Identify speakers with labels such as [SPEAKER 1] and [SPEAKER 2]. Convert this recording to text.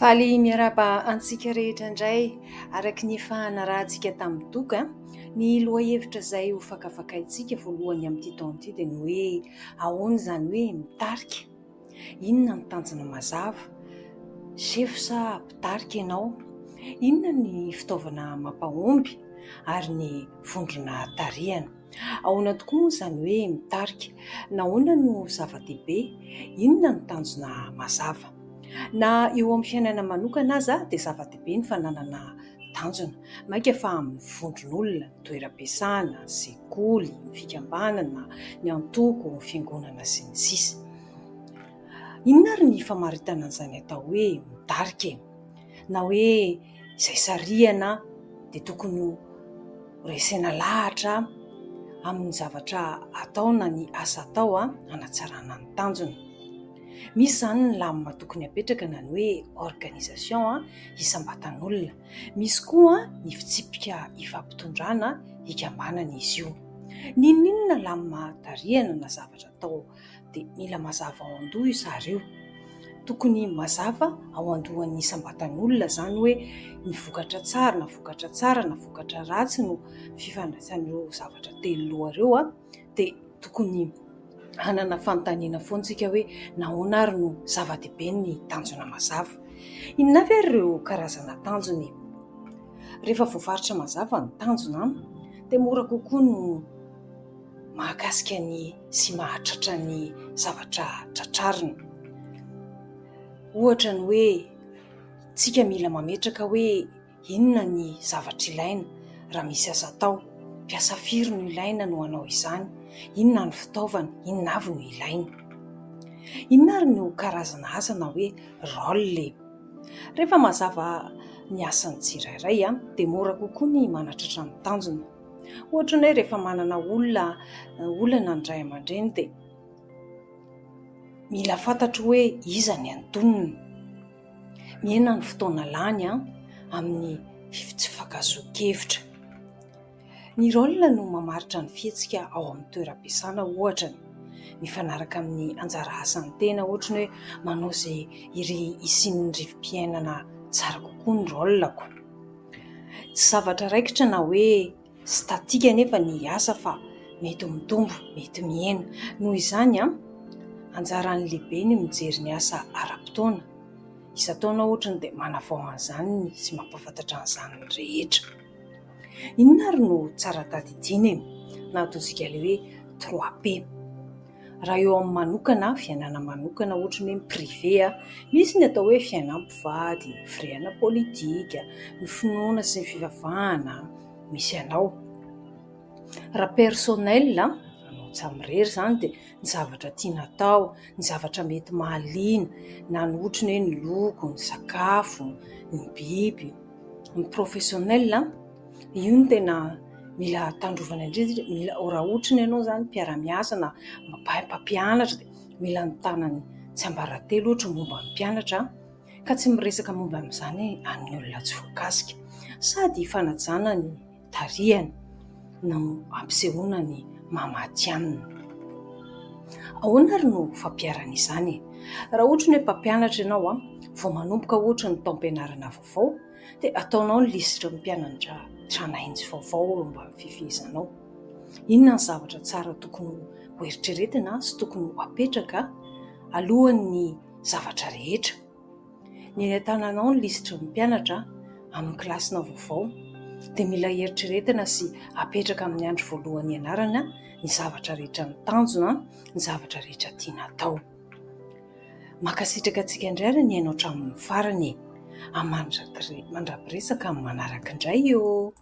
[SPEAKER 1] Faly miarahaba antsika rehetra indray. Araka ny efa narahantsika tamin'ny doka, ny lohahevitra izay ho fakafakaintsika voalohany amin'ity taona ity dia ny hoe ahoana izany hoe mitarika? Inona ny tanjona mazava? Sefo sa mpitarika ianao? Inona ny fitaovana mampahomby ary ny vondrona tarihana? Ahoana tokoa moa izany hoe mitarika? Nahoana no zava-dehibe? Inona ny tanjona mazava? Na eo amin'ny fiainana manokana aza dia zava-dehibe ny fananana tanjona, mainka fa amin'ny vondron'olona, ny toeram-piasana, ny sekoly, ny fikambanana, ny antoko, ny fiangonana sy ny sisa. Inona ary ny famaritana an'izany atao hoe mitarika e? Na hoe izay sarihana dia tokony ho resena lahatra amin'ny zavatra atao na ny asa atao hanatsarana ny tanjona. Misy izany ny lamina tokony hapetraka na ny hoe organisation isam-batan'olona. Misy koa ny fitsipika ifampitondrana hikambanana izy io. N'inon'inona lamina tarihana na zavatra atao dia mila mazava ao an-doha io sary io. Tokony mazava ao an-dohan'ny isam-batan'olona izany hoe ny vokatra tsara na vokatra tsara na vokatra ratsy no fifandraisan'ireo zavatra telo loha ireo dia tokony hanana fanontaniana foana isika hoe nahoana ary no zava-dehibe ny tanjona mazava. Inona avy ary ireo karazana tanjona e? Rehefa voafaritra mazava ny tanjona dia mora kokoa no mahakasika ny sy mahatratra ny zavatra tratrarina. Ohatra ny hoe tsika mila mametraka hoe Inona ny zavatra ilaina raha misy asa atao? Mpiasa firy no ilaina no hanao izany? Inona ny fitaovana? Inona avy no ilaina? Inona ary no karazana asa na hoe rôle e? Rehefa mazava ny asan'ny tsirairay dia mora kokoa ny manatratra ny tanjona. Ohatra ny hoe rehefa manana olona olana ny ray aman-dreny dia mila fantatro hoe iza ny antonony. Mihena ny fotoana lany amin'ny tsy fifankahazoan-kevitra. Ny rôle no mamaritra ny fihetsika ao amin'ny toeram-piasana ohatra, mifanaraka amin'ny anjara asan'ny tena ohatra ny hoe manao izay hisian'ny rivo-piainana tsara kokoa ny rôle-ko. Tsy zavatra raikitra na hoe statique anefa ny asa fa mety mitombo, mety mihena. Noho izany, anjaran'ny lehibe ny mijery ny asa ara-potoana. Isan-taona ohatra dia manavao an'izany sy mampahafantatra an'izany ny rehetra. Inona ary no tsara tadidiana e? Na ataontsika ilay hoe trois P. Raha eo amin'ny manokana, fiainana manokana ohatra ny hoe privé, misy ny atao hoe fiainam-pivady, ny firehana politika, ny finoana sy ny fivavahana misy anao. Raha personnel, anao samirery izany dia ny zavatra tiana atao, ny zavatra mety mahaliana na ny ohatra ny hoe ny loko, ny sakafo, ny biby. Ny professionnel, io no tena mila tandrovana indrindra, mila raha ohatra ny ianao izany mpiara-miasa na mpampianatra dia mila ny tanany tsiambaratelo ohatra momba ny mpianatra ka tsy miresaka momba an'izany amin'ny olona tsy voakasika. Sady fanajana ny tarihana no ampisehoana ny maha matihanina. Ahoana ary no fampiharana izany e? Raha ohatra ny hoe mpampianatra ianao vao manomboka ohatra ny taom-pianarana vaovao dia ataonao ny lisitry ny mpianatra tranainy sy vaovao eo ambany fifehezanao. Inona ny zavatra tsara tokony ho eritreretina sy tokony ho apetraka alohan'ny zavatra rehetra? Ny eny an-tananao ny lisitry ny mpianatra amin'ny kilasinao vaovao dia mila eritreretina sy apetraka amin'ny andro voalohany ianarana ny zavatra rehetra ny tanjona, ny zavatra rehetra tiana atao. Mankasitraka antsika indray ary nihaino hatramin'ny farany e! Mandra-piresaka amin'ny manaraka indray ô!